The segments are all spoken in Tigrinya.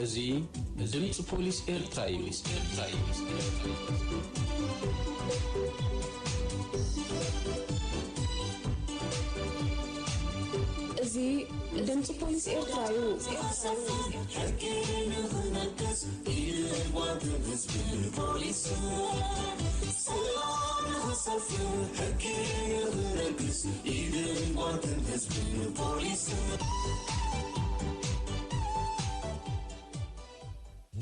እዚ ድምፂ ፖሊስ ኤርትራ እዩ። እዚ ድምፂ ፖሊስ ኤርትራ እዩ። ሕጊ ንኽነግስ ኢድን ጓንትን ህዝብን ፖሊስን ሰላም ንኽሰፍን ሕጊ ንኽነግስ ኢድን ጓንትን ህዝብን ፖሊስን።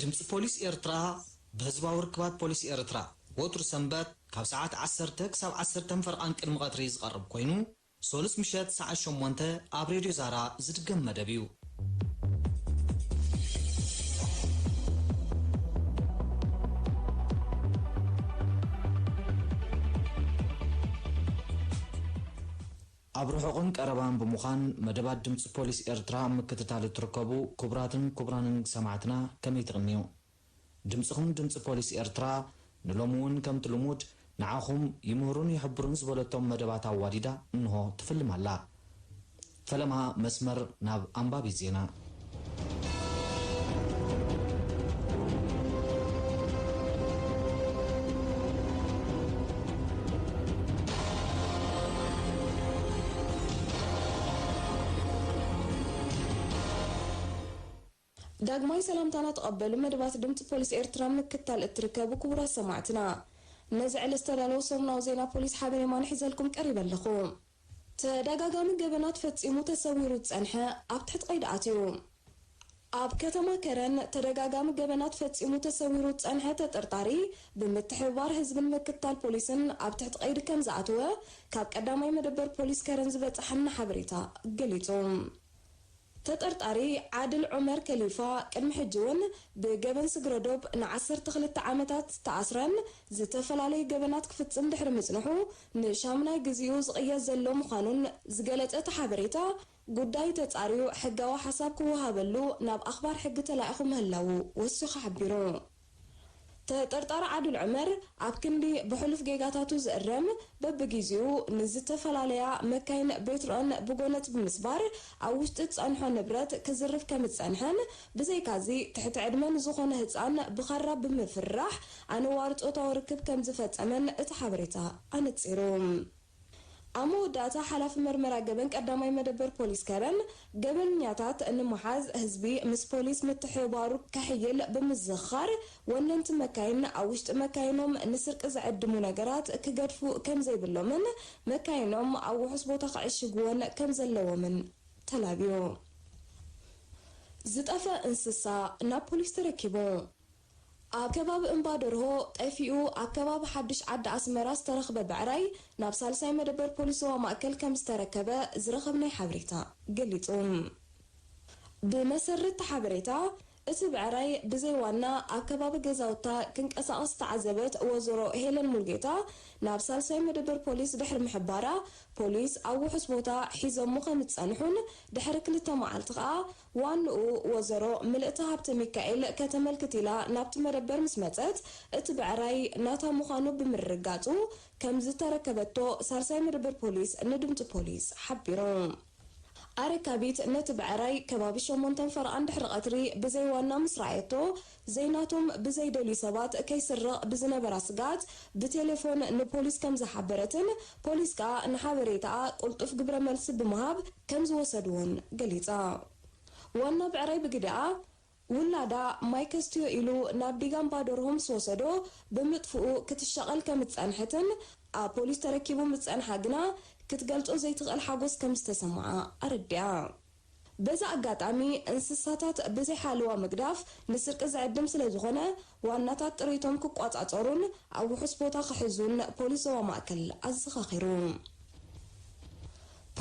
ድምፂ ፖሊስ ኤርትራ ብህዝባዊ ርክባት ፖሊስ ኤርትራ ወትሩ ሰንበት ካብ ሰዓት ዓሰርተ ክሳብ ዓሰርተ ፈርቓን ቅድሚ ቀትሪ ዝቐርብ ኮይኑ፣ ሶሉስ ምሸት ሰዓት ሸሞንተ ኣብ ሬድዮ ዛራ ዝድገም መደብ እዩ። ኣብ ርሑቕን ቀረባን ብምዃን መደባት ድምፂ ፖሊስ ኤርትራ ኣብ ምክትታል እትርከቡ ክቡራትን ክቡራንን ሰማዕትና ከመይ ትቕንዩ? ድምፅኹም ድምፂ ፖሊስ ኤርትራ ንሎሚ እውን ከምቲ ልሙድ ንዓኹም ይምህሩን ይሕብሩን ዝበለቶም መደባት ኣዋዲዳ እንሆ ትፍልም ኣላ። ፈለማ መስመር ናብ ኣንባቢ ዜና። ዳግማይ ሰላምታና ተቐበሉ። መደባት ድምፂ ፖሊስ ኤርትራ ምክታል እትርከቡ ክቡራት ሰማዕትና፣ ነዚ ዕለት ዝተዳለወ ሰሙናዊ ዜና ፖሊስ ሓበን የማነ ሒዘልኩም ቀሪበ ኣለኹ። ተደጋጋሚ ገበናት ፈጺሙ ተሰዊሩ ዝጸንሐ ኣብ ትሕቲ ቀይዲ ኣትዩ። ኣብ ከተማ ከረን ተደጋጋሚ ገበናት ፈጺሙ ተሰዊሩ ዝጸንሐ ተጠርጣሪ፣ ብምትሕብባር ህዝብን ምክትታል ፖሊስን ኣብ ትሕቲ ቀይዲ ከም ዝኣተወ ካብ ቀዳማይ መደበር ፖሊስ ከረን ዝበጻሓና ሓበሬታ ገሊጹ። ተጠርጣሪ ዓድል ዑመር ከሊፋ ቅድሚ ሕጂ እውን ብገበን ስግረ ዶብ ንዓሰርተ ክልተ ዓመታት ዝተኣስረን ዝተፈላለዩ ገበናት ክፍጽም ድሕሪ ምጽንሑ ንሻሙናይ ግዜኡ ዝቕየስ ዘሎ ምዃኑን ዝገለጸ እቲ ሓበሬታ፣ ጉዳይ ተጻርዩ ሕጋዊ ሓሳብ ክወሃበሉ ናብ ኣኽባር ሕጊ ተላኢኹ ምህላዉ ወሲኹ ሓቢሩ። ተጠርጣሪ ዓድል ዑመር ኣብ ክንዲ ብሕሉፍ ጌጋታቱ ዝእረም፣ በብግዜኡ ንዝተፈላለያ መካይን ቤትሮኦን ብጎነጽ ብምስባር ኣብ ውሽጢ ዝጸንሖ ንብረት ክዝርፍ ከም ዝጸንሐን፣ ብዘይካዚ ትሕቲ ዕድመ ንዝኾነ ህጻን ብኻራ ብምፍርራሕ ኣነዋሪ ጾታዊ ርክብ ከም ዝፈጸመን እቲ ሓበሬታ ኣነጺሩ። ኣብ መወዳእታ ሓላፊ መርመራ ገበን ቀዳማይ መደበር ፖሊስ ከረን፣ ገበነኛታት ንምሓዝ ህዝቢ ምስ ፖሊስ ምትሕብባሩ ከሕይል ብምዝኽኻር፣ ወነንቲ መካይን ኣብ ውሽጢ መካይኖም ንስርቂ ዝዕድሙ ነገራት ክገድፉ ከም ዘይብሎምን መካይኖም ኣብ ውሑስ ቦታ ክዕሽግወን ከም ዘለዎምን ተላብዩ። ዝጠፍአ እንስሳ ናብ ፖሊስ ተረኪቡ። ኣብ ከባቢ እምባ ደርሆ ጠፊኡ ኣብ ከባቢ ሓድሽ ዓዲ ኣስመራ ዝተረኽበ ብዕራይ ናብ ሳልሳይ መደበር ፖሊስ ዞባ ማእከል ከም ዝተረከበ ዝረኸብናይ ሓበሬታ ገሊጹ። ብመሰረት እቲ ሓበሬታ፣ እቲ ብዕራይ ብዘይ ዋና ኣብ ከባቢ ገዛውታ ክንቀሳቐስ ዝተዓዘበት ወይዘሮ ሄለን ሙልጌታ ናብ ሳልሳይ መደበር ፖሊስ ድሕሪ ምሕባራ፣ ፖሊስ ኣብ ውሑስ ቦታ ሒዞሞ ከም ዝጸንሑን ድሕሪ ክልተ መዓልቲ ከኣ ዋንኡ ወይዘሮ ምልእቲ ሃብተ ሚካኤል ከተመልክት ኢላ ናብቲ መደበር ምስ መጸት፣ እቲ ብዕራይ ናታ ምዃኑ ብምርግጋጹ ከም ዝተረከበቶ ሳልሳይ መደበር ፖሊስ ንድምጺ ፖሊስ ሓቢሩ። ኣረካቢት ነቲ ብዕራይ ከባቢ ሸሞንተን ፈረቓን ድሕሪ ቀትሪ ብዘይ ዋና ምስ ረኣየቶ፣ ዘይናቶም ብዘይደልዩ ሰባት ከይስረቕ ብዝነበራ ስግኣት ብቴሌፎን ንፖሊስ ከም ዝሓበረትን ፖሊስ ከኣ ንሓበሬታኣ ቅልጡፍ ግብረ መልሲ ብምሃብ ከም ዝወሰድዎን ገሊጻ። ዋና ብዕራይ ብግደኣ፣ ውላዳ ማይ ከስትዮ ኢሉ ናብ ዲጋ እምባ ደርሆ ምስ ወሰዶ ብምጥፍኡ ክትሻቐል ከም ዝጸንሐትን ኣብ ፖሊስ ተረኪቡ ምስ ጸንሓ ግና ክትገልጾ ዘይትኽእል ሓጎስ ከም ዝተሰምዓ ኣረዲኣ። በዚ ኣጋጣሚ፣ እንስሳታት ብዘይ ሓለዋ ምግዳፍ ንስርቂ ዝዕድም ስለ ዝኾነ፣ ዋናታት ጥሪቶም ክቆጻጸሩን ኣብ ውሑስ ቦታ ክሕዙን ፖሊስ ዞባ ማእከል ኣዘኻኺሩ።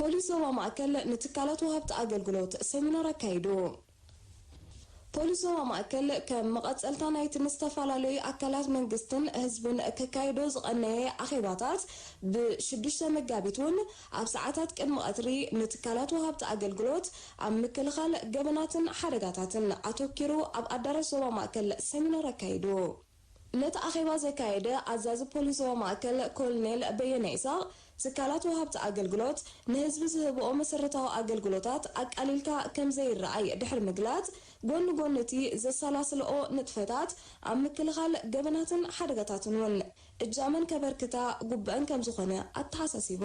ፖሊስ ዞባ ማእከል ንትካላት ወሃብቲ ኣገልግሎት ሰሚናር ኣካይዱ። ፖሊስ ዞባ ማእከል ከም መቐጸልታ ናይቲ ንዝተፈላለዩ ኣካላት መንግስትን ህዝብን ከካይዶ ዝቐነየ ኣኼባታት፣ ብሽዱሽተ መጋቢት እውን ኣብ ሰዓታት ቅድሚ ቀትሪ ንትካላት ወሃብቲ ኣገልግሎት ኣብ ምክልኻል ገበናትን ሓደጋታትን ኣተኪሩ ኣብ ኣዳራሽ ዞባ ማእከል ሰሚናር ኣካይዱ። ነቲ ኣኼባ ዘካየደ ኣዛዚ ፖሊስ ዞባ ማእከል ኮሎኔል በየነ ኢሳቕ፣ ትካላት ወሃብቲ ኣገልግሎት ንህዝቢ ዝህብኦ መሰረታዊ ኣገልግሎታት ኣቃሊልካ ከም ዘይረኣይ ድሕሪ ምግላጽ፣ ጎኒ ጎኒ እቲ ዘሰላስልኦ ንጥፈታት ኣብ ምክልኻል ገበናትን ሓደጋታትን እውን እጃመን ከበርክታ ግቡእን ከም ዝኾነ ኣተሓሳሲቡ።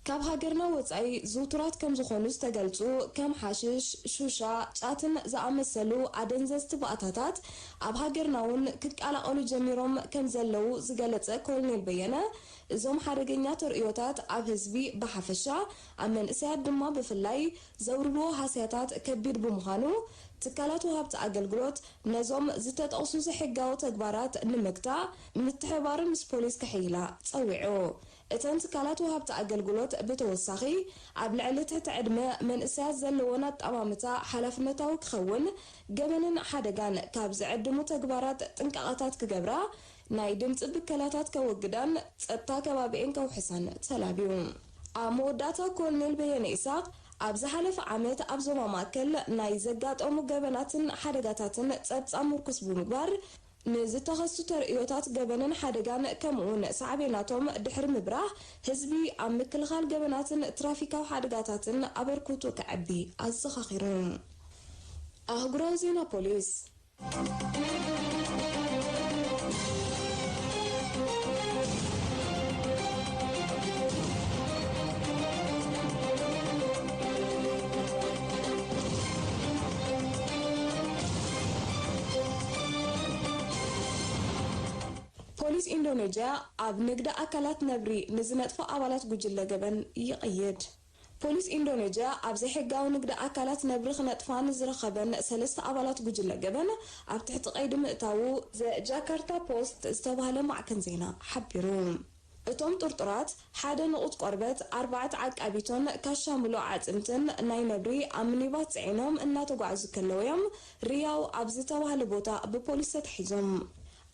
ካብ ሃገርና ወጻኢ ዝውቱራት ከም ዝኾኑ ዝተገልጹ ከም ሓሽሽ፣ ሹሻ፣ ጫትን ዝኣመሰሉ ኣደንዘዝቲ ባእታታት ኣብ ሃገርና እውን ክቀላቐሉ ጀሚሮም ከም ዘለዉ ዝገለጸ ኮሎኔል በየነ፣ እዞም ሓደገኛ ተርእዮታት ኣብ ህዝቢ ብሓፈሻ ኣብ መንእሰያት ድማ ብፍላይ ዘውርድዎ ሃስያታት ከቢድ ብምዃኑ ትካላት ወሃብቲ ኣገልግሎት ነዞም ዝተጠቕሱ ዘይሕጋዊ ተግባራት ንምግታእ ምትሕብባርን ምስ ፖሊስ ክሕይላ ጸዊዑ። እተን ትካላት ወሃብቲ ኣገልግሎት ብተወሳኺ ኣብ ልዕሊ ትሕቲ ዕድመ መንእሰያት ዘለወን ኣጠማምታ ሓላፍነታዊ ክኸውን፣ ገበንን ሓደጋን ካብ ዝዕድሙ ተግባራት ጥንቃቐታት ክገብራ፣ ናይ ድምጺ ብከላታት ከወግዳን ጸጥታ ከባቢኤን ከውሕሳን ተላብዩ። ኣብ መወዳእታ ኮሎኔል በየነ ኢሳቕ ኣብ ዝሓለፈ ዓመት ኣብ ዞባ ማእከል ናይ ዘጋጠሙ ገበናትን ሓደጋታትን ጸብጻብ ምርኩስ ብምግባር ንዝተኸስቱ ተርእዮታት ገበንን ሓደጋን ከምኡውን ሳዕቤናቶም ድሕሪ ምብራህ ህዝቢ ኣብ ምክልኻል ገበናትን ትራፊካዊ ሓደጋታትን ኣበርክቶ ከዕቢ ኣዘኻኺሩ። ኣህጉራዊ ዜና ፖሊስ። ፖሊስ ኢንዶኔዥያ ኣብ ንግዲ ኣካላት ነብሪ ንዝነጥፉ ኣባላት ጉጅለ ገበን ይቕይድ። ፖሊስ ኢንዶኔዥያ ኣብ ዘይሕጋዊ ንግዲ ኣካላት ነብሪ ክነጥፋ ንዝረኸበን ሰለስተ ኣባላት ጉጅለ ገበን ኣብ ትሕቲ ቀይዲ ምእታዉ ዘ ጃካርታ ፖስት ዝተባህለ ማዕከን ዜና ሓቢሩ። እቶም ጥርጡራት ሓደ ንቑጽ ቆርበት፣ ኣርባዕተ ዓቃቢቶን ካሻ ምሉእ ኣዕጽምትን ናይ ነብሪ ኣብ ሚኒባስ ጽዒኖም እናተጓዕዙ ከለዉ እዮም ሪያው ኣብ ዝተባህለ ቦታ ብፖሊስ ተታሒዞም።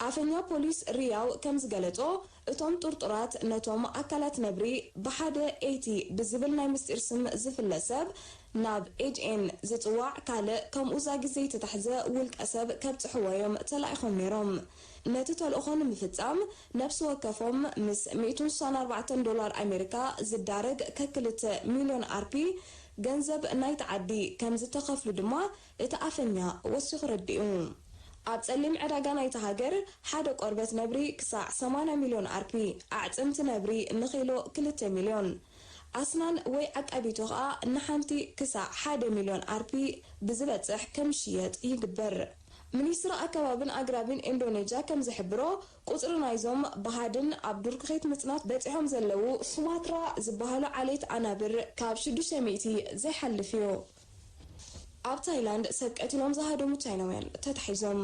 ኣፈኛ ፖሊስ ሪያው ከም ዝገለጾ፣ እቶም ጥርጡራት ነቶም ኣካላት ነብሪ ብሓደ ኤቲ ብዝብል ናይ ምስጢር ስም ዝፍለጥ ሰብ ናብ ኤጅኤን ዝጽዋዕ ካልእ ከምኡ ዛጊት ዘይተታሕዘ ውልቀ ሰብ ከብጽሕዎ እዮም ተላኢኾም ነይሮም። ነቲ ተልእኾ ንምፍጻም ነፍሲ ወከፎም ምስ ሚእትን ስሳን ኣርባዕተን ዶላር ኣሜሪካ ዝዳረግ ከክልተ ሚልዮን ኣርፒ ገንዘብ ናይቲ ዓዲ ከም ዝተኸፍሉ ድማ እቲ ኣፈኛ ወሲኹ ረዲኡ። ኣብ ጸሊም ዕዳጋ ናይታ ሃገር ሓደ ቆርበት ነብሪ ክሳዕ ሰማንያ ሚልዮን ኣርፒ፣ ኣዕጽምቲ ነብሪ ንኪሎ ክልተ ሚልዮን፣ ኣስናን ወይ ዓቃቢቶ ከኣ ንሓንቲ ክሳዕ ሓደ ሚልዮን ኣርፒ ብዝበጽሕ ከም ዝሽየጥ ይግበር። ሚኒስትሪ ኣከባብን ኣግራብን ኢንዶኔዥያ ከም ዝሕብሮ፣ ቁጽሪ ናይዞም ብሃድን ኣብ ዱር ክኼት ምጽናት በጺሖም ዘለዉ ሱማትራ ዝበሃሉ ዓሌት ኣናብር ካብ ሽዱሽተ ሚእቲ ዘይሓልፍ እዩ። ኣብ ታይላንድ ሰብ ቀቲሎም ዝሃደሙ ቻይናውያን ተታሒዞም።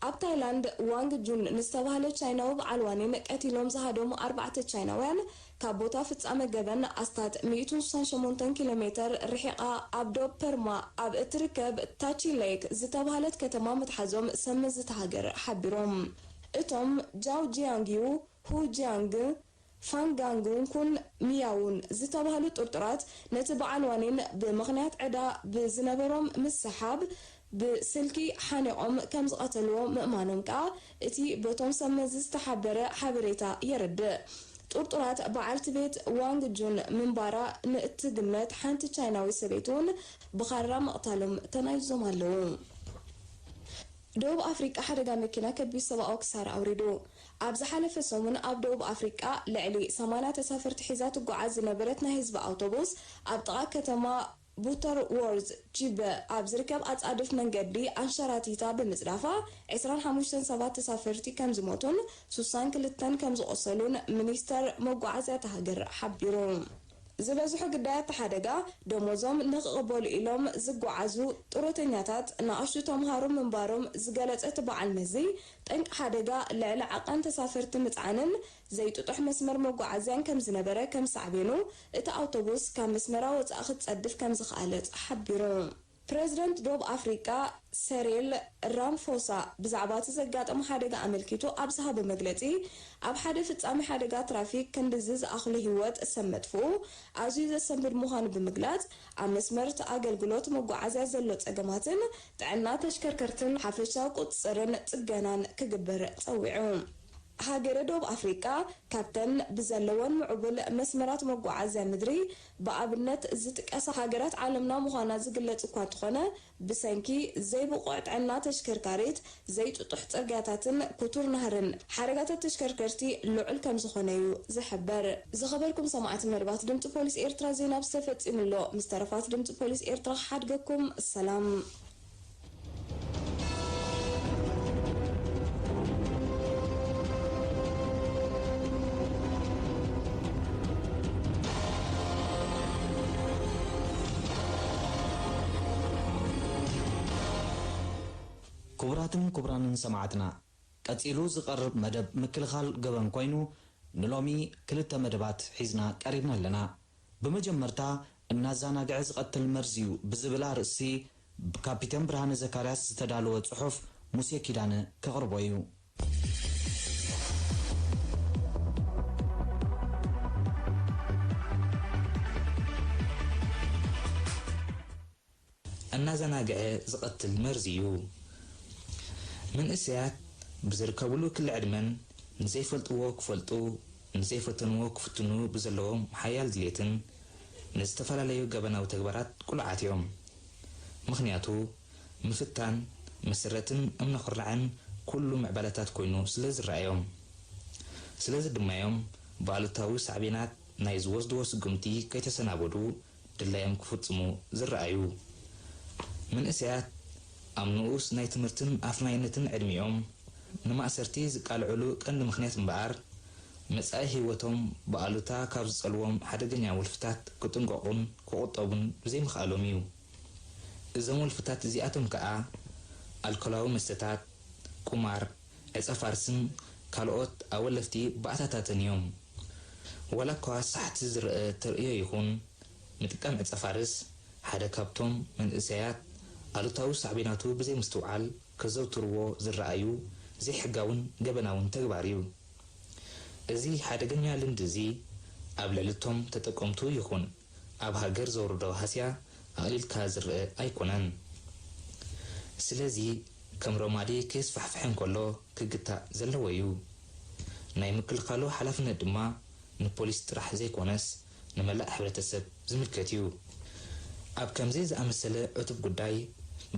ኣብ ታይላንድ ዋንግ ጁን ንዝተባህለ ቻይናዊ በዓል ዋኒን ቀቲሎም ዝሃደሙ ኣርባዕተ ቻይናውያን ካብ ቦታ ፍጻመ ገበን ኣስታት ሚእትን ስሳን ሸሞንተን ኪሎ ሜተር ርሒቓ ኣብ ዶብ ፐርማ ኣብ እትርከብ ታቺ ሌክ ዝተባህለት ከተማ ምትሓዞም ሰብ መዚ እታ ሃገር ሓቢሮም። እቶም ጃው ጂያንግ ዩ፣ ሁ ጂያንግ፣ ፋን ጋንጉን ኩን ሚያውን ዝተባህሉ ጥርጡራት ነቲ በዓል ዋኒን ብምኽንያት ዕዳ ብዝነበሮም ምስሓብ ብስልኪ ሓኒቖም ከም ዝቐተልዎ ምእማኖም ከኣ እቲ በቶም ሰብ መዚ ዝተሓበረ ሓበሬታ የረድእ። ጥርጡራት በዓልቲ ቤት ዋንግ ጁን ምንባራ ንእትግመት ሓንቲ ቻይናዊት ሰበይቲ እውን ብኻራ ምቕታሎም ተናዚዞም ኣለዉ። ደቡብ ኣፍሪቃ፣ ሓደጋ መኪና ከቢድ ሰብኣዊ ክሳራ ኣውሪዱ። ኣብ ዝሓለፈ ሰሙን ኣብ ደቡብ ኣፍሪቃ ልዕሊ ሰማንያ ተሳፈርቲ ሒዛ ትጓዓዝ ዝነበረት ናይ ህዝቢ ኣውቶቡስ ኣብ ጥቓ ከተማ ቡተርዎርዝ ጂበ ኣብ ዝርከብ ኣጻድፍ መንገዲ ኣንሸራቲታ ብምጽዳፋ ዕስራን ሓሙሽተን ሰባት ተሳፈርቲ ከም ዝሞቱን ስሳን ክልተን ከም ዝቖሰሉን ሚኒስተር መጓዓዝያ እታ ሃገር ሓቢሩ። ዝበዝሑ ግዳያት እቲ ሓደጋ ደሞዞም ንኽቕበሉ ኢሎም ዝጓዓዙ ጡረተኛታት ንኣሽቱ ተምሃሮ ምንባሮም ዝገለጸ እቲ በዓል መዚ፣ ጠንቂ ሓደጋ ልዕሊ ዓቐን ተሳፈርቲ ምጽዓንን ዘይጥጡሕ መስመር መጓዓዝያን ከም ዝነበረ ከም ሳዕቤኑ፣ እቲ ኣውቶቡስ ካብ መስመራ ወጻኢ ክትጸድፍ ከም ዝኸኣለት ሓቢሩ። ፕረዚደንት ዶብ ኣፍሪቃ ሰሪል ራምፎሳ ብዛዕባ እቲ ዘጋጠመ ሓደጋ ኣመልኪቱ ኣብ ዝሃቦ መግለጺ፣ ኣብ ሓደ ፍጻሜ ሓደጋ ትራፊክ ክንድዚ ዝኣኽሉ ህይወት ሰብ መጥፍኡ ኣዝዩ ዘሰንብድ ምዃኑ ብምግላጽ፣ ኣብ መስመር እቲ ኣገልግሎት መጓዓዝያ ዘሎ ጸገማትን ጥዕና ተሽከርከርትን ሓፈሻዊ ቁጽጽርን ጽገናን ክግበር ጸዊዑ። ሃገረ ደቡብ ኣፍሪቃ ካብተን ብዘለወን ምዕቡል መስመራት መጓዓዝያ ምድሪ ብኣብነት ዝጥቀሳ ሃገራት ዓለምና ምዃና ዝግለጽ እኳ እንተኾነ፣ ብሰንኪ ዘይብቑዕ ጥዕና ተሽከርካሪት፣ ዘይጥጡሕ ጽርግያታትን ክቱር ናህርን ሓደጋታት ተሽከርከርቲ ልዑል ከም ዝኾነ እዩ ዝሕበር። ዝኸበርኩም ሰማዕቲ መደባት ድምጺ ፖሊስ ኤርትራ፣ ዜና ኣብዚ ተፈጺሙ ኣሎ። ምስ ተረፋት ድምጺ ፖሊስ ኤርትራ ክሓድገኩም። ሰላም። ክቡራትን ክቡራንን ሰማዕትና፣ ቀጺሉ ዝቐርብ መደብ ምክልኻል ገበን ኮይኑ፣ ንሎሚ ክልተ መደባት ሒዝና ቀሪብና ኣለና። ብመጀመርታ፣ እናዘናግዐ ዝቐትል መርዚ እዩ ብዝብል ኣርእስቲ ብካፒተን ብርሃነ ዘካርያስ ዝተዳለወ ጽሑፍ ሙሴ ኪዳነ ከቕርቦ እዩ። እናዘናግዐ ዝቐትል መርዚ እዩ። መንእሰያት ብዝርከብሉ ክሊ ዕድመን ንዘይፈልጥዎ ክፈልጡ፣ ንዘይፈተንዎ ክፍትኑ ብዘለዎም ሓያል ድሌትን ንዝተፈላለዩ ገበናዊ ተግባራት ቅሉዓት እዮም። ምኽንያቱ፣ ምፍታን መሰረትን እምነ ኩርናዕን ኩሉ ምዕባለታት ኮይኑ ስለ ዝረኣዮም። ስለዚ ድማ እዮም ብኣሉታዊ ሳዕቤናት ናይ ዝወስድዎ ስጉምቲ ከይተሰናበዱ ድላዮም ክፍጽሙ ዝረኣዩ። መንእሰያት ኣብ ንኡስ ናይ ትምህርትን ኣፍናይነትን ዕድሚኦም ንማእሰርቲ ዝቃልዕሉ ቀንዲ ምኽንያት እምበኣር፣ መጻኢ ህይወቶም ብኣሉታ ካብ ዝጸልዎም ሓደገኛ ወልፍታት ክጥንቀቑን ክቑጠቡን ብዘይምኽኣሎም እዩ። እዞም ወልፍታት እዚኣቶም ከኣ ኣልኮላዊ መስተታት፣ ቁማር፣ ዕጸ ፋርስን ካልኦት ኣወለፍቲ ባእታታትን እዮም። ዋላ እኳ ሳሕቲ ዝረኣ ተርእዮ ይኹን፣ ምጥቃም ዕጸ ፋርስ ሓደ ካብቶም መንእሰያት ኣሉታዊ ሳዕቤናቱ ብዘይምስትውዓል ከዘውትርዎ ዝረኣዩ ዘይሕጋውን ገበናውን ተግባር እዩ። እዚ ሓደገኛ ልምዲ እዚ ኣብ ልዕሊ እቶም ተጠቀምቱ ይኹን ኣብ ሃገር ዘውርዶ ሃስያ ኣቕሊልካ ዝረኣ ኣይኮነን። ስለዚ ከም ረማዲ ከየስፋሕፍሐ እንከሎ ክግታእ ዘለዎ እዩ። ናይ ምክልኻሉ ሓላፍነት ድማ ንፖሊስ ጥራሕ ዘይኮነስ ንመላእ ሕብረተሰብ ዝምልከት እዩ። ኣብ ከምዚ ዝኣመሰለ ዕቱብ ጉዳይ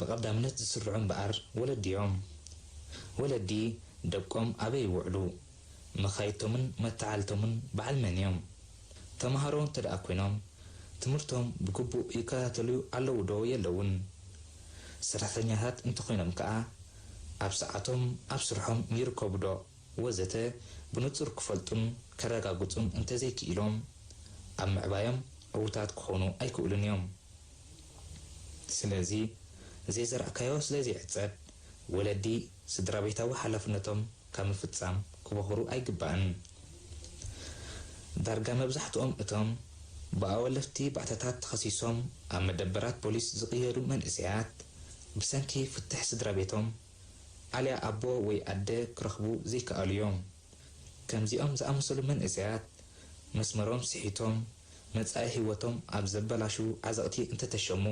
ብቐዳምነት ዝስርዑ እምበኣር ወለዲ እዮም። ወለዲ ደቆም ኣበይ ይውዕሉ? መኻይድቶምን መተዓልቶምን በዓል መን እዮም? ተምሃሮ እንተ ደኣ ኮይኖም ትምህርቶም ብግቡእ ይከታተሉ ኣለዉ ዶ የለዉን? ሰራሕተኛታት እንተኾይኖም ከኣ ኣብ ሰዓቶም ኣብ ስርሖም ይርከቡ ዶ? ወዘተ ብንጹር ክፈልጡን ከረጋግጹን እንተዘይክኢሎም ኣብ ምዕባዮም ዕዉታት ክኾኑ ኣይክእሉን እዮም። ስለዚ ዘይዘራእካዮ ስለዘይዕጸድ ወለዲ ስድራቤታዊ ሓላፍነቶም ካብ ምፍጻም ክቦኽሩ ኣይግባእን። ዳርጋ መብዛሕትኦም እቶም ብኣወለፍቲ ባእታታት ተኸሲሶም ኣብ መደበራት ፖሊስ ዝቕየዱ መንእሰያት ብሰንኪ ፍትሕ ስድራቤቶም ኣልያ ኣቦ ወይ ኣደ ክረኽቡ ዘይከኣሉ እዮም። ከምዚኦም ዝኣመሰሉ መንእሰያት መስመሮም ስሒቶም መጻኢ ህይወቶም ኣብ ዘበላሹ ዓዘቕቲ እንተተሸሙ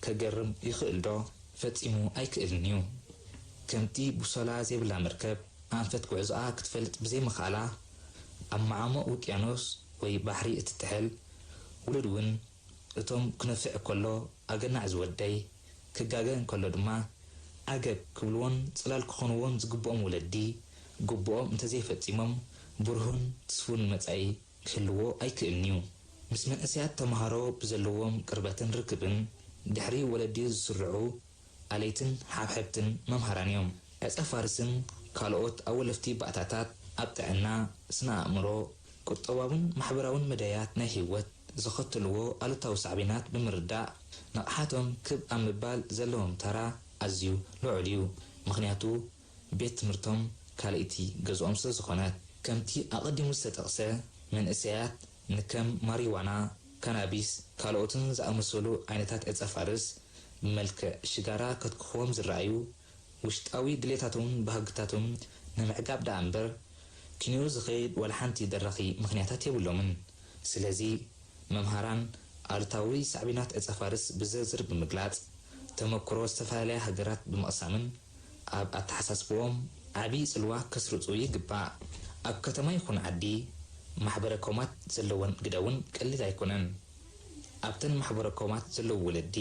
ከገርም ይኽእል ዶ? ፈጺሙ ኣይክእልን እዩ። ከምቲ ቡሶላ ዘይብላ መርከብ ኣንፈት ጉዕዞኣ ክትፈልጥ ብዘይምኽኣላ ኣብ መዓሙቕ ውቅያኖስ ወይ ባሕሪ እትጥሕል ውሉድ እውን እቶም ክነፍዕ ከሎ ኣገናዕ ዝወደይ፣ ክጋገ እንከሎ ድማ ዓገብ ክብልዎን ጽላል ክኾንዎን ዝግብኦም ወለዲ፣ ግቡኦም እንተዘይፈጺሞም ብሩህን ትስፉን መጻኢ ክህልዎ ኣይክእልን እዩ። ምስ መንእሰያት ተመሃሮ ብዘለዎም ቅርበትን ርክብን ድሕሪ ወለዲ ዝስርዑ ኣለይትን ሓብሐብትን መምሃራን እዮም። ዕጸ ፋርስን ካልኦት ኣወለፍቲ ባእታታት ኣብ ጥዕና፣ ስነ ኣእምሮ፣ ቁጠባውን ማሕበራውን መዳያት ናይ ህይወት ዘኸትልዎ ኣሉታዊ ሳዕቤናት ብምርዳእ ንቕሓቶም ክብ ኣብ ምባል ዘለዎም ተራ ኣዝዩ ልዑል እዩ። ምኽንያቱ ቤት ትምህርቶም ካልእቲ ገዝኦም ስለ ዝኾነት። ከምቲ ኣቐዲሙ ዝተጠቕሰ መንእሰያት ንከም ማሪዋና፣ ካናቢስ፣ ካልኦትን ዝኣመሰሉ ዓይነታት ዕጸ ፋርስ ብመልክዕ ሽጋራ ከትክኽዎም ዝረኣዩ ውሽጣዊ ድሌታቶምን ባህግታቶምን ንምዕጋብ ደኣ እምበር፣ ኪንኡ ዝኸይድ ዋላ ሓንቲ ደራኺ ምኽንያታት የብሎምን። ስለዚ፣ መምሃራን ኣሉታዊ ሳዕቤናት ዕጸ ፋርስ ብዝርዝር ብምግላጽ፣ ተመክሮ ዝተፈላለያ ሃገራት ብምቕሳምን ኣብ ኣተሓሳስባኦም ዓብዪ ጽልዋ ከስርጹ ይግባእ። ኣብ ከተማ ይኹን ዓዲ ማሕበረ ኮማት ዘለወን ግደ እውን ቀሊል ኣይኮነን። ኣብተን ማሕበረ ኮማት ዘለዉ ወለዲ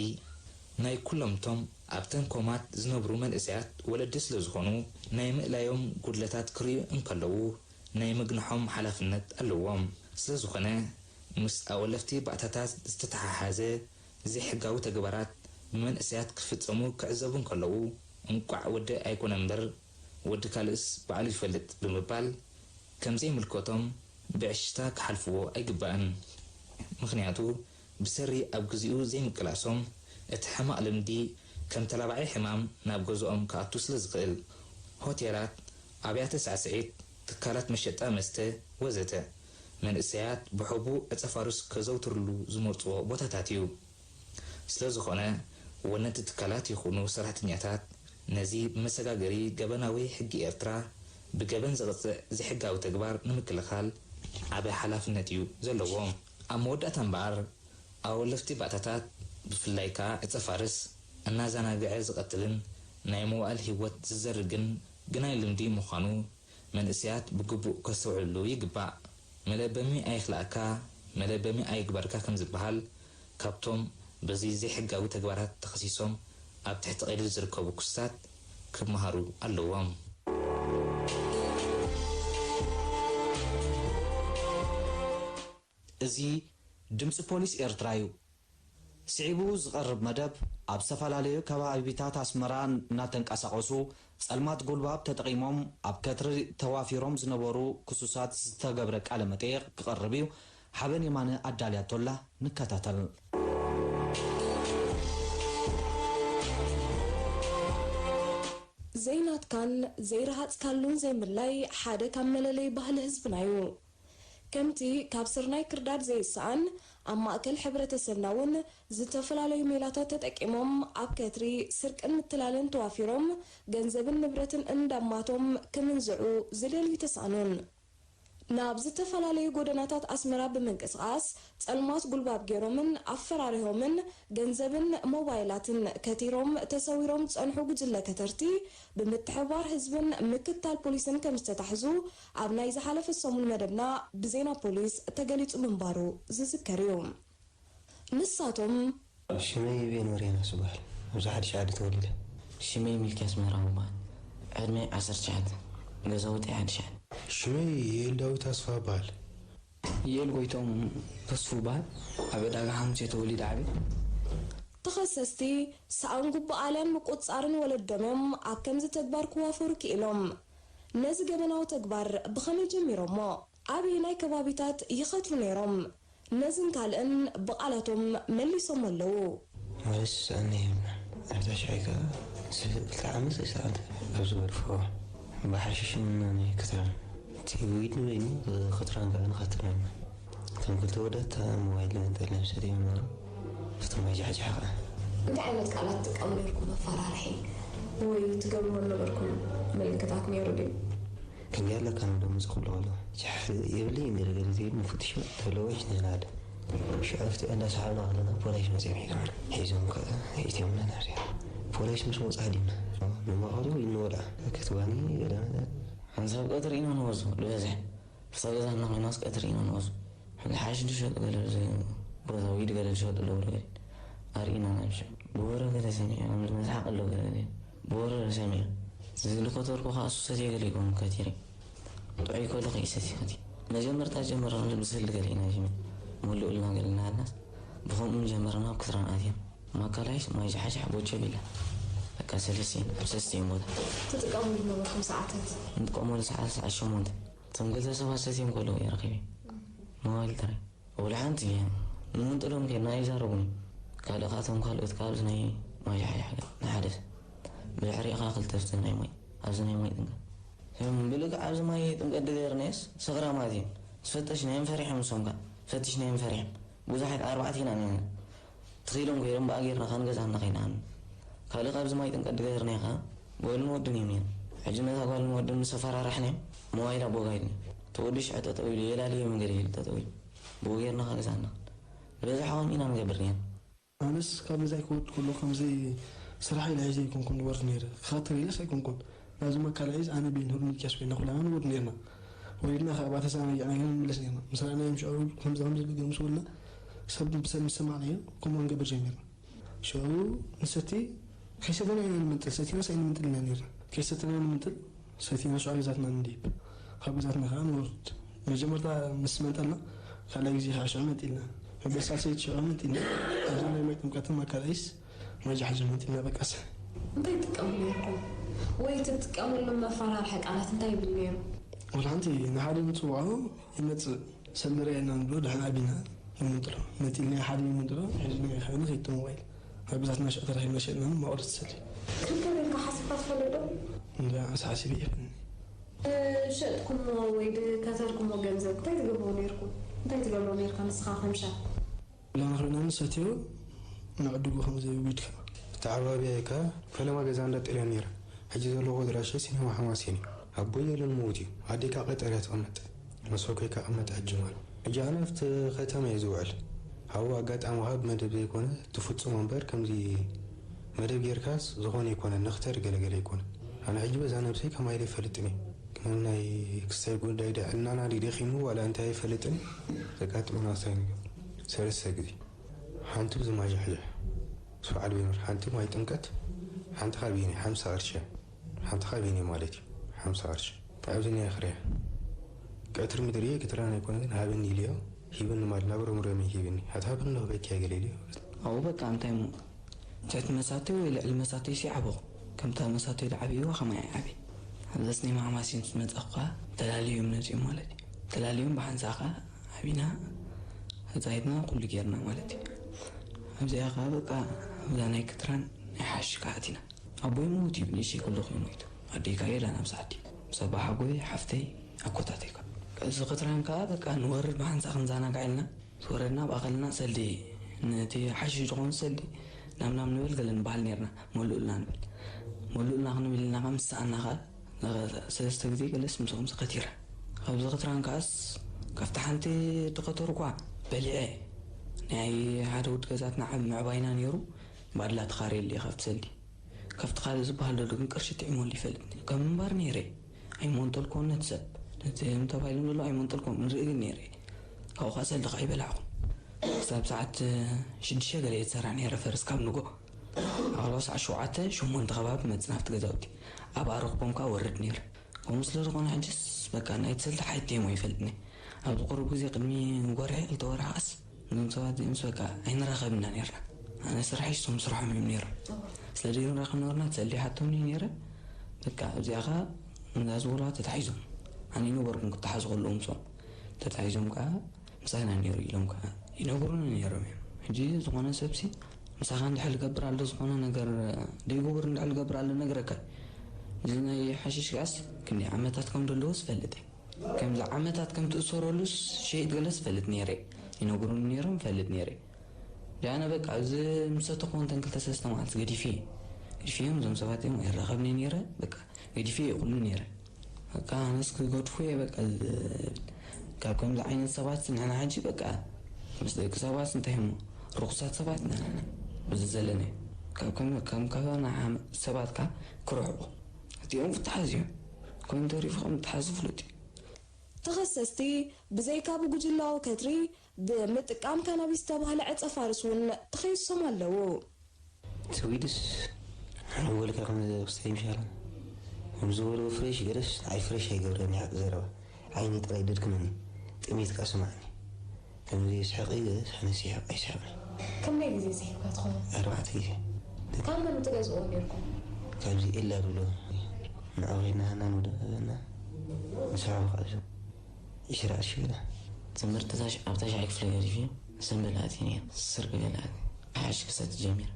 ናይ ኩሎምቶም ኣብተን ኮማት ዝነብሩ መንእሰያት ወለዲ ስለ ዝኾኑ ናይ ምእላዮም ጉድለታት ክርእዩ እንከለዉ ናይ ምግንሖም ሓላፍነት ኣለዎም። ስለ ዝኾነ ምስ ኣወለፍቲ ባእታታት ዝተተሓሓዘ ዘይሕጋዊ ተግባራት ብመንእሰያት ክፍጸሙ ክዕዘቡ እንከለዉ እንቋዕ ወዲ ኣይኮነ እምበር ወዲ ካልእስ ባዕሉ ይፈልጥ ብምባል ከም ዘይምልከቶም ብዕሽታ ክሓልፍዎ ኣይግባእን። ምኽንያቱ ብሰሪ ኣብ ግዚኡ ዘይምቅላሶም እቲ ሕማቕ ልምዲ ከም ተላባዒ ሕማም ናብ ገዝኦም ክኣቱ ስለ ዝኽእል። ሆቴላት፣ ኣብያተ ሳዕስዒት፣ ትካላት መሸጣ መስተ ወዘተ መንእሰያት ብሕቡእ ዕጸ ፋርስ ከዘውትርሉ ዝመርጽዎ ቦታታት እዩ። ስለ ዝኾነ ወነንቲ ትካላት ይኹኑ ሰራሕተኛታት ነዚ ብመሰጋገሪ ገበናዊ ሕጊ ኤርትራ ብገበን ዝቕጽዕ ዘይሕጋዊ ተግባር ንምክልኻል ዓቢ ሓላፍነት እዩ ዘለዎም። ኣብ መወዳእታ እምበኣር ኣወለፍቲ ባእታታት ብፍላይ ከኣ ዕጸ ፋርስ እናዘናግዐ ዝቐትልን ናይ መዋእል ህይወት ዝዘርግን ግናይ ልምዲ ምዃኑ መንእሰያት ብግቡእ ከስተውዕልሉ ይግባእ። መለበሚ ኣይኽላእካ፣ መለበሚ ኣይግበርካ ከም ዝበሃል፣ ካብቶም በዚ ዘይሕጋዊ ተግባራት ተኸሲሶም ኣብ ትሕቲ ቀይዲ ዝርከቡ ክስታት ክመሃሩ ኣለዎም። እዚ ድምፂ ፖሊስ ኤርትራ እዩ። ስዒቡ ዝቐርብ መደብ፣ ኣብ ዝተፈላለዩ ከባቢታት ኣስመራ እናተንቀሳቐሱ ጸልማት ጉልባብ ተጠቒሞም ኣብ ከትሪ ተዋፊሮም ዝነበሩ ክሱሳት ዝተገብረ ቃለ መጠይቕ ክቐርብ እዩ። ሓበን የማነ ኣዳልያቶላ፣ ንከታተል። ዘይናትካን ዘይረሃጽካሉን ዘይምላይ ሓደ ካብ መለለይ ባህሊ ህዝብና እዩ። ከምቲ ካብ ስርናይ ክርዳድ ዘይሰኣን፣ ኣብ ማእከል ሕብረተሰብና እውን ዝተፈላለዩ ሜላታት ተጠቂሞም ኣብ ከትሪ ስርቅን ምትላልን ተዋፊሮም ገንዘብን ንብረትን እንዳማቶም ክምንዝዑ ዝደልዩ ተሳእኑን። ናብ ዝተፈላለዩ ጎደናታት ኣስመራ ብምንቅስቓስ ጸልማት ጉልባብ ገይሮምን ኣፈራሪሆምን ገንዘብን ሞባይላትን ከቲሮም ተሰዊሮም ዝጸንሑ ጉጅለ ከተርቲ ብምትሕብባር ህዝብን ምክትታል ፖሊስን ከምዝተታሕዙ ኣብ ናይ ዝሓለፈ ሰሙን መደብና ብዜና ፖሊስ ተገሊጹ ምንባሩ ዝዝከር እዩ። ንሳቶም። ሽመይ ቤን ወሬናስ እበሃል። ኣብዚ ሓድሽ ዓዲ ተወሊደ። ሽመይ ሚልክያስ ምህራዊ እበሃል። ዕድመይ ዓሰርተ ትሽዓተ። ገዛውተይ ሓድሽ ዓዲ። ሽመይ ይኤል ዳዊት ኣስፍሃ እበሃል። ይኤል ጎይትኦም ተስፉ እበሃል። ኣብ ዕዳጋ ሓሙስ እየ ተወሊደ ዓብየ። ተኸሰስቲ ሰኣን ጉባኣልያን ምቁጽጻርን ወለዶም እዮም ኣብ ከምዚ ተግባር ክዋፈሩ ክኢሎም። ነዚ ገበናዊ ተግባር ብኸመይ ጀሚሮሞ? ኣበየናይ ከባቢታት ይኸትሩ ነይሮም? ነዝን ካልእን ብቓላቶም መሊሶሞ ኣለዉ። ማለት ሰኣን የብልናን። ኣብታ ሽዕይ ከኣ ክልተ ዓመት ወይ ሰኣን ኣብ ዝበድፍዎ ብሓሽሽን ናይ ክትራን እቲ ዊድ ንበይኑ ክትራን ከኣ ንኸትር ነርና። እቶም ክልተ ወዳት ሞባይል ገንጠል ነብሰት እዮም ነሩ። ኣብቲ ማይ ጃሕጃሕ ከኣ እንታይ ዓይነት ቃላት ትጥቀሙ ነርኩም? መፈራርሒ ወይ ትገብርዎ ነበርኩም ምልክታት ነይሩ ድዩ? ክንደይ ኣለካ ንብሎም ዝኽብሉ ከለዉ ጃሕፍ የብለይን ገለገለ ዘይብል ንፍትሾ ተለዎ ሒዝና ንሃደ። ሽዑ ኣብቲ እንዳሰሓብና ከለና ፖላይስ መጺኦም ሒዞምና። ሒዞም ከኣ ኣእትዮምና ናብዚኣ። ፖላይስ ምስ መጹ ሃዲምና። ንመቐሉ ይንወልዓ ክትዋኒ ገለ ነገር። ሓንሳብ ቀትሪ ኢና ንወጹ ብበዝሒ። እታ ገዛና ኮይናስ ቀትሪ ኢና ንወጹ። ሓንሓሽ ዝሸጡ ገለ ብዘይ ቦታ ዊድ ገለ ዝሸጡ ኣለዉ ገለ ኣርእዩና ናብ ሽዑ። ብወረ ገለ ሰሚዐ፣ ከምዚ መስሓቕ ኣሎ ገለ ገለ። ብወረ ሰሚዐ። ዝልኮተርኩ ከኣ እሱ ሰትየ ገለ ይኮኑ ከቲረ። ጥዑይ ከሎ ከይሰትየ ከቲረ። መጀመርታ ጀመርና ብስል ገለ ኢና ጅሚ። ሙሉእ ኢልና ገለ እናሃልናስ ብኸምኡ ጀመርና ኣብ ክስራን ኣትየን። ማካላይስ ማይ ጃሕጃሕ ቦቸ ቢላ። በቃ ሰለስቲን፣ ኣብ ሰለስቲን ቦታ። ትጥቀሙሉ ነበርኩም ሰዓታት? ንጥቀመሉ ሰዓት ሰዓት ሸሞንተ። እቶም ክልተ ሰባት ሰትዮም ከለዉ እየ ረኺበ። ሞባይል ጥራይ። ወላ ሓንቲ እየ። ንምንጥሎም ከድና ኣይዛረቡን። ካልእ ካቶም ካልኦት ከኣ ኣብዚ ናይ ማይ ጃሕጃሕ ገለ ንሓደ ሰብ። ብድሕሪኡ ከኣ ክልተ ኣብቲ ናይ ማይ፣ ኣብዚ ናይ ማይ ጥምቀት። እም፣ ብልክዕ ኣብዚ ማይ ጥምቀት ድገርናየስ ሰኽራማት እዮም። ዝፈተሽናዮም ፈሪሖም ንሶም ከኣ። ፈቲሽናዮም ፈሪሖም። ብዙሓት ኣርባዕተ ኢና ነና። ተኺሎም ከይዶም ብኣ ጌርና ከኣ ንገዛና ከይንኣምን። ካልእ ካብዚ ማይ ጥምቀት ድገርናዮ ከኣ ጓልን ወድን እዮም ነይሮም። ሕጂ ነታ ጓልን ወድን ምስ ኣፈራራሕናዮም ሞባይላ ቦግ ኣይሉን። እቲ ወዲ ሽዑ ጠጠው ኢሉ የላልዮ መንገዲ ኢሉ ጠጠው ኢሉ። ብኡ ጌርና ከኣ ገዛና። ዝበዝሐ ከምኡ ኢና ንገብር ነይርና። ኣነስ ካብ ገዛይ ክወርድ ከሎ ከምዚ ስራሕ ኢለ ሒዘ ኣይኮንኩን ዝወርድ ነይረ። ክኸትር ኢለስ ኣይኮንኩን። ናብዚ መካላይዝ ኣነ ቤን ሆር ሚልክያስ ኮይና ኩላና ንወድ ነርና። ወሊድና ከኣ ባተሳና ያና ግን ንምለስ ነርና። ምስ ረኣናዮም ሽዑ ከምዚ ከምዚ ገገ ምስ በልና ሰብ ብሰብ ምስ ሰማዕናዮ ከምኡ ንገብር ጀሚርና። ሽዑ ንሰቲ ከይሰተና ኢና ንምንጥል፣ ሰቲናስ ኣይንምንጥል ኢና ነርና። ከይሰተና ንምንጥል፣ ሰቲና ሽዑ ገዛትና ንድይብ። ካብ ገዛትና ከኣ ንወርድ። መጀመርታ ምስ መንጠልና ካልኣይ ግዜ ከኣ ሽዑ መንጢልና። መበል ሳልሰይቲ ሽዑ መንጢልና። ኣብዚ ናይ ማይ ጥምቀትን ማካላይስ ማይ ጃሕጀ መንጢልና በቃ ሰ እንታይ ትጥቀሙ ነርኩም? ወይ ትጥቀምሎም መፈራርሒ ቃላት እንታይ ይብል ነይሩ? ወላ ሓንቲ ንሓደ ንጽውዖ ይመጽእ ሰልርያና ንብሎ ድሕን ኣቢና ይምንጥሎ። መጢልና ሓደ ይምንጥሎ። ሕዚ ናይ ኸነ ከይት ሞባይል ኣብ ብዛትና ሽዑ ተረኺብና ሸጥና ማቑረጽ ሰሊ ክንከደልካ ሓስብካ ትፈልጥ ዶ? እንዳ ኣሳሓሲብ ይፈኒ ሸጥኩሞ ወይ ድከተልኩሞ ገንዘብ እንታይ ትገብሮ ነርኩም? እንታይ ትገብሮ ነርካ ንስኻ ከምሻ? ላና ኮይና ንሰትዮ ንዕድጉ ከም ዘይውድካ ተዓባቢያ ኢካ ፈለማ ገዛ እንዳጠልያ ነይረ። ሕጂ ዘለኹ ኣድራሻ ሲኔማ ሓማሴን እዩ። ኣቦይ የለን ምዉት እዩ። ኣዴካ ቀጠርያ ትቕመጥ። መሰኮይ ከቐመጥ ሕጂ ማል። ሕጂ ኣነ ኣብቲ ከተማ እየ ዝውዕል። ኣብኡ ኣጋጣሚ ካብ መደብ ዘይኮነ ትፍጽሞ እምበር ከምዚ መደብ ጌርካስ ዝኾነ ኣይኮነን። ንኽተር ገለገለ ኣይኮነን። ኣነ ሕጂ በዛ ነብሰይ ከማይ ኢለ ኣይፈልጥን እየ። ከም ናይ ክስታይ ጉዳይ ድዕልናና ድዩ ደኺሙ ዋላ እንታይ ኣይፈልጥን። ዘጋጥመና ክስታይ ነገር ሰለስተ ግዜ ሓንቲ ብዝማይ ጃሕጃሕ ስብዓል ቤኖር ሓንቲ ማይ ጥምቀት ሓንቲ ካቢኔ ሓምሳ ቅርሺ ሓንቲ ካቢኔ ማለት እዩ ሓምሳ ቅርሺ ኣብዚ ናይ ክርያ ቀትሪ ምድሪ እየ ክትራን ኣይኮነ ግን ሃበኒ ኢልዮ ሂብኒ ማለት ናብ ሮምሮም ሂብኒ ኣታ ሃበኒ ንኽበኪያ ገለ ኢልዮ ኣብኡ በቃ እንታይ እሞ ትሕቲ መሳተይ ወይ ልዕሊ መሳተይ ሲ ዓበኹ ከምታ መሳተይ ዝዓብይዋ ከማይ ኣይዓብይ ኣብዛ ስኒማ ሓማሲን ዝመፃኹ ከዓ ተላልዮም ነፂኦም ማለት እዩ ተላልዮም ብሓንሳእ ከዓ ዓቢና ተፃሂድና ኩሉ ጌርና ማለት እዩ ኣብዚኣ ከዓ በቃ ኣብዛ ናይ ክትራን ናይ ሓሽሽ ከዓ ኣቲና ኣቦይ ምዉት እዩ ብንእሽተይ ከለኹ እዩ ሞይቱ ኣደይ ከዓ የላን ኣብዛ ዓዲ ምስ ኣባሓጎይ ሓፍተይ ኣኮታተይ ከዓ እዚ ክትራን ከዓ በቃ ንወርድ ብሓንሳእ ክንዘናጋዕ ኢልና ዝወረድና ብኣኸልና ሰልዲ ነቲ ሓሽሽ ዝኾኑ ሰልዲ ናብ ናብ ንብል ገለ ንበሃል ነርና መሉእልና ንብል መሉእልና ክንብል ኢልና ከዓ ምስ ሰኣና ከዓ ሰለስተ ግዜ ገለስ ምስኦም ሰኸቲረ ካብዚ ክትራን ከዓስ ካብቲ ሓንቲ ድኸተርኳ በሊዐ ናይ ሓደ ውድ ገዛትና ዓብ ምዕባይና ነይሩ ባድላ ተኻርየሉ እየ ካብቲ ሰልዲ ካብቲ ካልእ ዝበሃል ዘሎ ግን ቅርሺ ጥዒመሉ ይፈልጥ ከም ምንባር ነይረ ኣይመንጠልኮን ነቲ ሰብ ነቲ ተባሂሎም ዘሎ ኣይመንጠልኮን ንርኢ ግን ነይረ ካብኡ ከዓ ሰልዲ ከዓ ይበላዕኹ ክሳብ ሰዓት ሽዱሽተ ገለ እየ ዝሰራሕ ነይረ ፈርስ ካብ ንጎ ኣቕሎ ሰዓት ሸውዓተ ሸሞንተ ከባቢ መፅናፍቲ ገዛውቲ ኣብ ኣረክቦም ከዓ ወርድ ነይረ ከምኡ ስለ ዝኾነ ሕጅስ በቃ ናይ ሰልዲ ሓይተይ ሞ ይፈልጥኒ ኣብዚ ቁሩብ ግዜ ቅድሚ ወርሒ ክልተ ወርሒ ከዓስ እዞም ሰባት እዚኦምስ በቃ ኣይንራኸብና ነርና ኣነ ስራሐይ እሶም ስርሖም እዮም ነይሮም ስለ ዘይንራኸብ ነበርና ሰልዲ ሓቶም ነይረ በቃ እዚኣ ከዓ እንዳ ዝበልዋ ተታሒዞም ኣነ ይነበርኩም ክተሓዙ ከለዎም ሶም ተታሒዞም ከዓ ምሳና ነይሩ ኢሎም ከዓ ይነግሩኒ ነይሮም እዮም ሕጂ ዝኾነ ሰብሲ ምሳኻ እንድሕር ልገብር ኣሎ ዝኾነ ነገር ደይጉቡር እንድሕር ልገብር ኣሎ ነግረካ እዚ ናይ ሓሽሽ ከዓስ ክንደይ ዓመታት ከም ዘለዎ ዝፈልጥ እዩ ከምዚ ዓመታት ከም ትእሰረሉስ ሸይጥ ገለስ ፈልጥ ነይረ ይነግሩኒ ነይሮም ፈልጥ ነይረ ጃነ በቃ እዚ ምሰተኹ እንተን ክልተ ሰለስተ መዓልቲ ገዲፊ ገዲፊ እዮም እዞም ሰባት እዮም ኣይራኸብኒ ነይረ በቃ ገዲፊ እየ ኩሉ ነይረ በቃ ኣነስ ክገድፉ እየ በቃ ካብ ከምዚ ዓይነት ሰባት ንሕና ሕጂ በቃ ምስ ደቂ ሰባት እንታይ እሞ ርኩሳት ሰባት ንሕና እዚ ዘለና ካብ ከም ካባና ሰባት ከዓ ክርሕቁ እቲኦም ክተሓዙ እዮም ኮይኑ ተሪፉ ከም ተሓዙ ፍሉጥ እዩ ተኸሰስቲ ብዘይካ ብጉጅላዊ ከትሪ ብምጥቃም ካናቢስ ዝተባህለ ዕፀ ፋርስ እውን ተኸሲሶም ኣለዉ። ስዊድስ ንወልካ ከም ክስታይ ምሻላ ከም ዝበልዎ ፍሬሽ ገለስ ንዓይ ፍሬሽ ኣይገብረኒ ሓቂ ዘረባ ዓይኒ ጥራይ ደድክመኒ ጥሜት ከዓ ስማዕኒ ከምዚ ይስሕቕ እዩ ገለስ ኣነስ ይስሕቕ ኣይስሕቕን ከመይ ግዜ ስሒብካ ትኸውን? ኣርባዕተ ግዜ ካብ መን ትገዝእዎ ነርኩም? ካብዚ ኤላ ዝብሎ ንዑ ኸይድና ሃና ንውዳእ ዝበልና ንስሓቡ ካብዚ ዒስራ ቅርሺ ገለ ትምህርቲ ኣብ ታሽዓይ ክፍሊ ገዲፈ ሰንበል ኣትየ ነይረ ስርቂ ገለ ኣትየ ሓሽሽ ክሰቲ ጀሚረ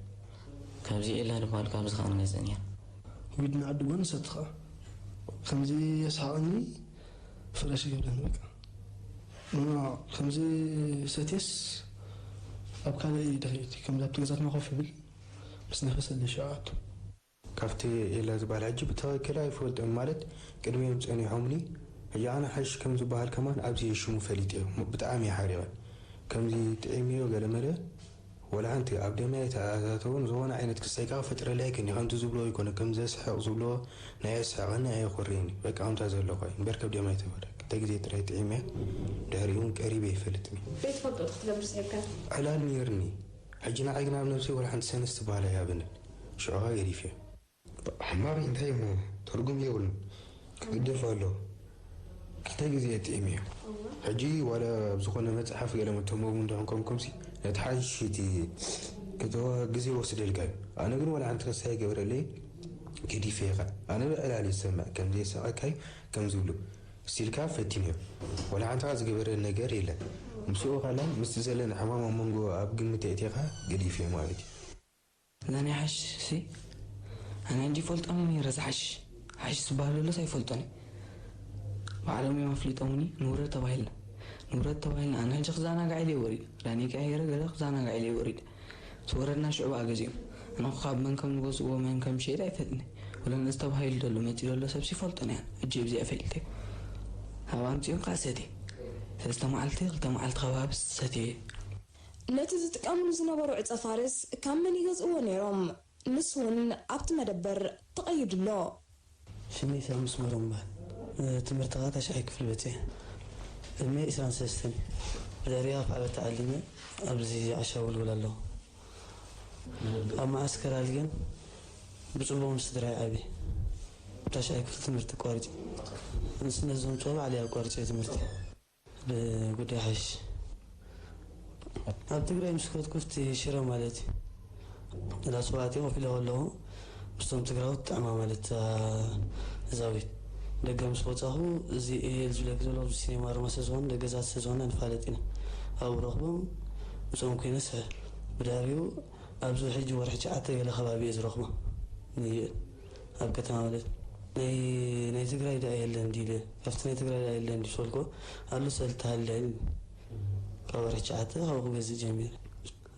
ካብዚ ኤላ ዝበሃል ካብዚ ከዓ ንገዝእ ነይረ ዊድ ንዓዲ ጓንሰቲ ከዓ ከምዚ የስሓቐኒ ፍረሽ ይገብረኒ በቃ ኖ ኖ ከምዚ ሰትየስ ኣብ ካልእ እዩ ድኽሪት ከምዚ ኣብቲ ገዛትና ኮፍ ይብል ምስ ነፈሰ ኣለይ ሽዑ ኣቱ ካብቲ ኤላ ዝበሃል ሕጂ ብትኽክል ኣይፈልጦን ማለት ቅድሚኦም ጸኒሖምኒ ሕጂ ኣነ ሓሽሽ ከም ዝበሃል ከማን ኣብዚ ሽሙ ፈሊጠዮ ብጣዕሚ እየ ሓሪቐ ከምዚ ጥዒመዮ ገለመለ ወላ ሓንቲ ኣብ ደመይ ኣይተኣታተውን። ዝኾነ ዓይነት ክሳይ ከዓ ክፈጥረለይ ኣይክእልን። ከምቲ ዝብሎ ይኮነ፣ ከም ዘስሕቕ ዝብሎ ናይ ኣስሕቐኒ ኣየኹርየኒ። በቃ ከምታ ዘለኹ እምበር ከብደም ኣይተበረክ። ክልተ ግዜ ጥራይ ጥዒመ፣ ድሕሪኡ እውን ቀሪበ ኣይፈልጥን። ዘይትፈልጦ ክትገብር ስዒብካ። ዕላል ነይርኒ። ሕጂ ንዓይ ግን ኣብ ነብሰይ ወላ ሓንቲ ሰንስ ትበሃል ኣይሃበንን። ሽዑ ኸኣ ገዲፈዮ። ሕማቕ እንታይ እሞ ትርጉም የብሉን። ክግደፍ ኣሎ። ክልተ ግዜ እየ ጥዒመዮ። ሕጂ ዋላ ኣብ ዝኾነ መጽሓፍ ገለ መተንበቡ እንድሕር ኮንኩምሲ፣ ነቲ ሓድሽ እቲ ከተዋ ግዜ ይወስደልካ እዩ። ኣነ ግን ዋላ ሓንቲ ክሳይ ገበረለይ ገዲፈ ኢኻ። ኣነ ብዕላል ይሰምዕ ከም ዘየስሕቐካይ ከም ዝብሉ። ስቲልካ ፈቲነዮ። ዋላ ሓንቲ ዝገበረ ነገር የለን። ምስኡ ካላ ምስቲ ዘለኒ ሕማም ኣብ መንጎ ኣብ ግምት ኣእቲኻ ገዲፈዮ ማለት እዩ። እዛ ናይ ሓሽሽ ሲ ኣነ ሕጂ ይፈልጦን ነይረ። እዚ ሓሽሽ ሓሽሽ ዝበሃል ዘሎስ ኣይፈልጦን እየ። ባዕሎም እዮም ኣፍሊጦምኒ። ንውረድ ተባሂልና ንውረድ ተባሂልና ኣነ ሕጂ ክዘናጋዕ ኢለ እየ ወሪደ። ክዳነይ ቀያይረ ገለ ክዘናጋዕ ኢለ እየ ወሪደ። ዝወረድና ሽዑ ብኣ ገዚኦም። ኣነ እኮ ካብ መን ከም ዝገዝእዎ መን ከም ዝሸይጥ ኣይፈልጥን እየ። ወላ ነዚ ተባሂሉ ዘሎ መፂኡ ዘሎ ሰብሲ ይፈልጦን እየ። ኣነ ሕጂ ኣብዚኣ ፈሊጠ። ካብ ኣምፂኦም ከዓ ሰትየ። ሰለስተ መዓልቲ ክልተ መዓልቲ ከባቢ ሰትየ። ነቲ ዝጥቀምሉ ዝነበሩ ዕጸ ፋርስ ካብ መን ይገዝእዎ ነይሮም? ንሱ እውን ኣብቲ መደበር ተቐይዱ ኣሎ። ሽመይ ኢሳያስ መስመሮም እበሃል። ትምህርቲ ከዓ ታሽዓይ ክፍሊ በፂሐ። ዕድመይ ዕስራን ሰለስተን እዩ። ብድሕሪኣ ኣብ ዓበታ ዓሊመ ኣብዚ ዓሻ ውልውል ኣለኹ። ኣብ መዓስከር ኣልገን ብፅቡቕ ምስ ስድራይ ዓብየ። ታሽዓይ ክፍሊ ትምህርቲ ኣቋሪፀ። ንስነት ዘምፅኦ ባዕለይ ኣቋሪፀ ትምህርቲ። ብጉዳይ ሓሽሽ ኣብ ትግራይ ምስ ከድኩ እቲ ሽረ ማለት እዩ። እንዳ ስውኣት ኮፍ ኢለ ከለኹ ምስቶም ትግራዎት ጥዕማ ማለት እዛ ዛዊት ደገ ምስ ወፃኹ እዚ ኤል ዝብለክ ዘሎ ኣብዚ ሲኔማ ሮማ ስለ ዝኾነ ደገ ዛት ስለ ዝኾነ ንፋለጥ ኢና ኣብኡ ረኽቦም ምስኦም ኮይነ ስሕር ብድሕሪኡ ኣብዚ ሕጂ ወርሒ ትሽዓተ ገለ ከባቢ እየ ዝረኽቦ ንይእል ኣብ ከተማ ማለት ናይ ናይ ትግራይ ደኣ የለን ድዩ ኢለ ካብቲ ናይ ትግራይ ደኣ የለን ድዩ ስበልክዎ ኣሎ ሰልቲ ሃለኒ ካብ ወርሒ ትሽዓተ ካብኡ ክገዝእ ጀሚረ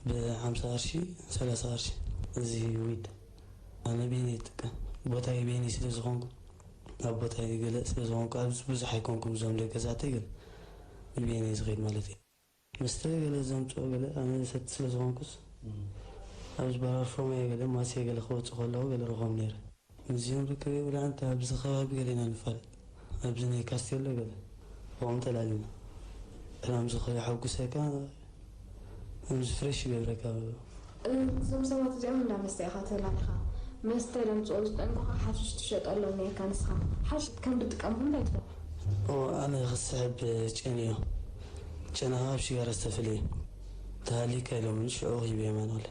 ብሓምሳ ቅርሺ ሰላሳ ቅርሺ እዚ ዊድ ኣነ ቤኒ ይጥቀም ቦታይ ቤኒ ስለ ዝኾንኩ ኣብ ቦታይ ገለ ስለ ዝኾንኩ ኣብዚ ብዙሕ ኣይኮንኩም እዞም ደገ ዛተይ ግን ብቤኒ ዝኸይድ ማለት እዩ መስተ ገለ ዘምፅኦ ገለ ኣነ ዝሰቲ ስለ ዝኾንኩስ ኣብዚ በራር ፎመየ ገለ ማስየ ገለ ክወፅእ ከለኹ ገለ ረኾም ነይረ። ምስዚኦም ርክበይ ወላ ሓንቲ ኣብዚ ከባቢ ገለ ኢና ንፋለጥ ኣብዚ ናይ ካስቴሎ ገለ ብኦም ተላሊና ዕላም ዝኸ የሐጉሰካ ከምዚ ፍሬሽ ይገብረካ። እዞም ሰባት እዚኦም እንዳ መስተ ኢኻ ትህላን ኢኻ መስተ ደምፅኦ ዝጠንቀኻ ሓሽሽ ትሸጠሎም ነርካ ንስኻ ሓሽሽ ከም ድጥቀምኩም እንታይ ትፈልጥ? ኣነ ክስሕብ ጨንዮ ጨና ካብ ሽጋራ ዝተፈለየ ተሃሊካ ኢሎም ሽዑ ሂበ የማን ወለ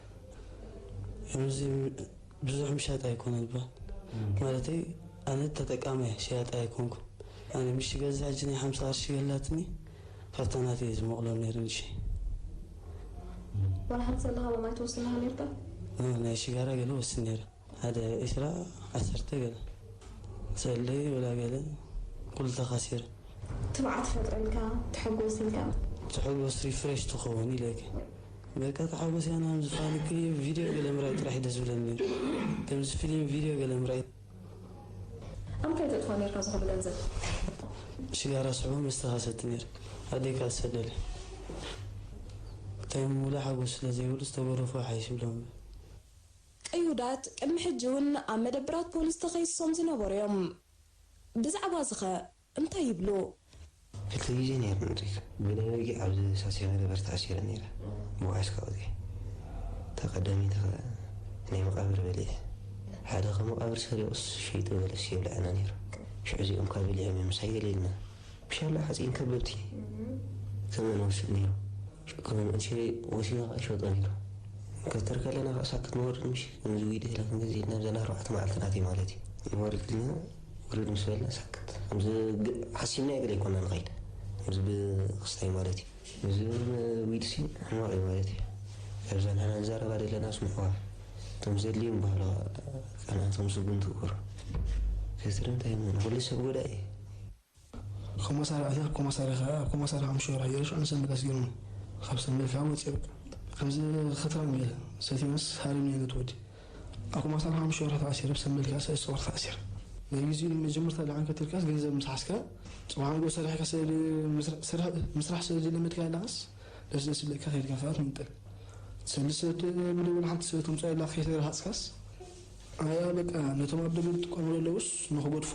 እዚ ብዙሕ ምሻጥ ኣይኮነ ዝበሃል ማለተይ ኣነ ተጠቃማይ ሸያጣ ኣይኮንኩን ኣነ ምሽ ገዛ ሕጂ ናይ ሓምሳ ቅርሺ ገላትኒ ካብታ ናተይ ዝመቕሎ ነይሩ ንሽ ዋላ ሓንቲ ዘለካ ማይ ትወስድ ኣለካ ነርካ? ናይ ሽጋራ ገለ ወስድ ነይረ ሓደ ዒስራ ዓሰርተ ገለ ሰለይ ወላ ገለ ኩሉ ተኻሲረ ትብዓት ፈጥረልካ ትሕጎስ ኢልካ ትሕጎስ ሪፍሬሽ ትኸውን ኢለኪ በቃ ተሓጎስ ያና ከምዚ ፋኒ ክሊፕ ቪድዮ ገለ ምርኣይ ጥራሕ ደስ ብለኒ ከምዚ ፊልም ቪድዮ ገለ ምርኣይ ኣምታይ ተጥፋ ነርካ ዝኹሉ ገንዘብ ሽጋራ ስሕቦ መስተኻሰቲ ነር ኣዴካ ዝሰደለ እንታይ ሙሉ ሓጎስ ስለ ዘይብሉ ዝተገረፉ ሓይሽ ብሎም ቀዩዳት ቅድሚ ሕጂ እውን ኣብ መደብራት ፖሊስ ተኸይሶም ዝነበሩ እዮም። ብዛዕባ እዚ ኸ እንታይ ይብሉ? ክልተ ግዜ ነይሩ ንሪክ ብለበጊ ኣብዚ ሳሴ መደበር ተኣሲረ ነይረ ብዋሽ ካውዚ ተቐዳሚት ኸ ናይ መቃብር በሊዐ ሓደ ኸ መቃብር ሰሪቑስ ሸይጡ በለስ የብልዐና ነይሩ ሽዑ እዚኦም ካብ በሊዖም እዮም ምሳይ ገሊልና ብሻላ ሓፂን ከበብቲ ከመን ወስድ ነይሩ ሽዑ ከመን እንሽሪ ወሲዱ ኸዓ ይሸጦ ነይሩ ከተር ከለና ኸዓ ሳክት ንወርድ ምሽ ከምዚ ዊደ ኢለ ክንገዝእ ኢልና ኣብዘን ኣርባዕተ መዓልትታት እዩ ማለት እዩ ንወርድ ኢልና ውርድ ምስ በልና ሳክት ከምዚ ሓሲብና ገለ ኣይኮና ንኸይድ እዚ ብክስታይ ማለት እዩ እዚ እውን ዊድሲ ሕማቕ እዩ ማለት እዩ ካብዛ ንሕና ንዛረባ ዘለና ስምዕዋ እቶም ዘድልዮም ባህሎ ቀናቶም ስጉምቲ ግበሩ ከስር እንታይ ሞ ንኩሉ ሰብ ጎዳኢ እዩ ኮማሳሪ ኣትያ ኮማሳሪ ከኣ ኮማሳሪ ሓሙሽተ ወርሒ ገይረ ሽዑ ንሰንበል ኣስጊሮም ካብ ሰንበል ከኣ ወፅየ በቃ ከምዚ ኸትራን ገለ ሰትየንስ ሃሪምኒ ነቲ ወዲ ኣብ ኮማሳሪ ሓሙሽተ ወርሒ ተኣሲረ ብሰንበል ከኣ ሰለስተ ወርሒ ተኣሲረ ናይ ግዜኡ ንመጀመርታ ልዓን ከትልካስ ገንዘብ ምስ ሓዝካ ፅባሕ ንግሆ ሰሪሕካ ስእሊ ምስራሕ ስለ ዝለመድካ ኣለኻስ ደስ ደስ ይብለካ ከይድካ ከኣ ትምንጠል ሰለስተ ሰብ ደብል ሓንቲ ሰብ ትምጻእ ኢላ ከይተረሃጽካስ ኣያ በቃ ነቶም ኣብ ደገ ዝጥቀሙ ዘለውስ ንክገድፎ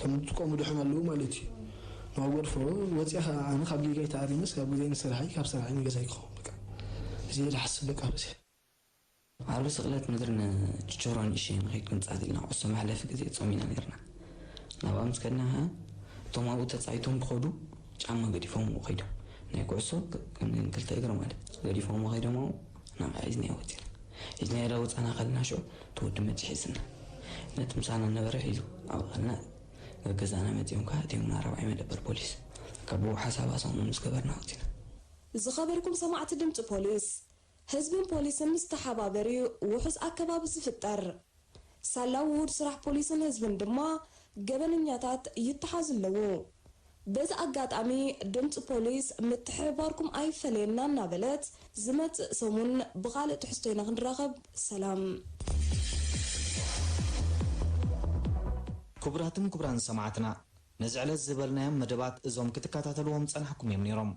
ከም ዝጥቀሙ ድሕን ኣለዉ ማለት እዩ። ንክገድፎ ወፂኻ ኣነ ካብ ጌጋይ ተኣሪመስ ካብ ግዜ ንስራሐይ ካብ ስራሐይ ንገዛይ ክኸውን በቃ እዚ ዝሓስብ በቃ በዚ ዓርቢ ስቕለት ምድሪ ንችቾሮ ንእሸ ንኸይድ ክንጻት ኢልና ኩዕሶ መሕለፊ ግዜ ጾም ኢና ነርና። ናብኣ ምስ ከድና ኸኣ እቶም ኣብኡ ተጻይቶም ክኸዱ ጫማ ገዲፎም ከይዶም ናይ ኩዕሶ ከም ክልተ እግሪ ማለት ገዲፎም ከይዶም ኣብኡ ናብኣ ሒዝናዮ ወጺና። ሒዝናዮ ዳ ወጻና ከለና ሽዑ እቲ ወዲ መጺ ሒዝና ነቲ ምሳና ነበረ ሒዙ ኣብኡ ከለና ገዛና መጺኦም ከኣ እቲኦምና ራብዓይ መደበር ፖሊስ ካብ ብኡ ሓሳብ ኣሳሙ ምስ ገበርና ወጺና። ዝኸበርኩም ሰማዕቲ ድምፂ ፖሊስ፣ ህዝብን ፖሊስን ምስ ተሓባበርዩ ውሑስ ኣከባቢ ዝፍጠር። ሳላ ውሁድ ስራሕ ፖሊስን ህዝብን ድማ ገበነኛታት ይተሓዙ ኣለዉ። በዚ ኣጋጣሚ ድምፂ ፖሊስ ምትሕብባርኩም ኣይፈለየና እናበለት ዝመፅእ ሰሙን ብኻልእ ትሕዝቶ ኢና ክንራኸብ። ሰላም። ክቡራትን ክቡራን ሰማዕትና ነዚ ዕለት ዝበልናዮም መደባት እዞም ክትከታተልዎም ዝጸናሕኩም እዮም ነይሮም።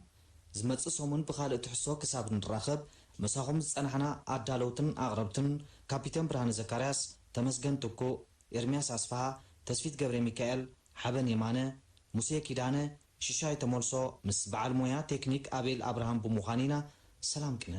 ዝመጽእ ሰሙን ብኻልእ ትሕዝቶ ክሳብ ንራኸብ ምሳኹም ዝጸናሕና ኣዳለውትን ኣቕረብትን ካፒቴን ብርሃነ ዘካርያስ፣ ተመስገን ትኩእ፣ ኤርምያስ ኣስፍሃ፣ ተስፊት ገብረሚካኤል፣ ሓበን የማነ፣ ሙሴ ኪዳነ፣ ሽሻይ ተመልሶ ምስ በዓል ሞያ ቴክኒክ ኣቤል ኣብርሃም ብምዃን ኢና ሰላም ቅነ።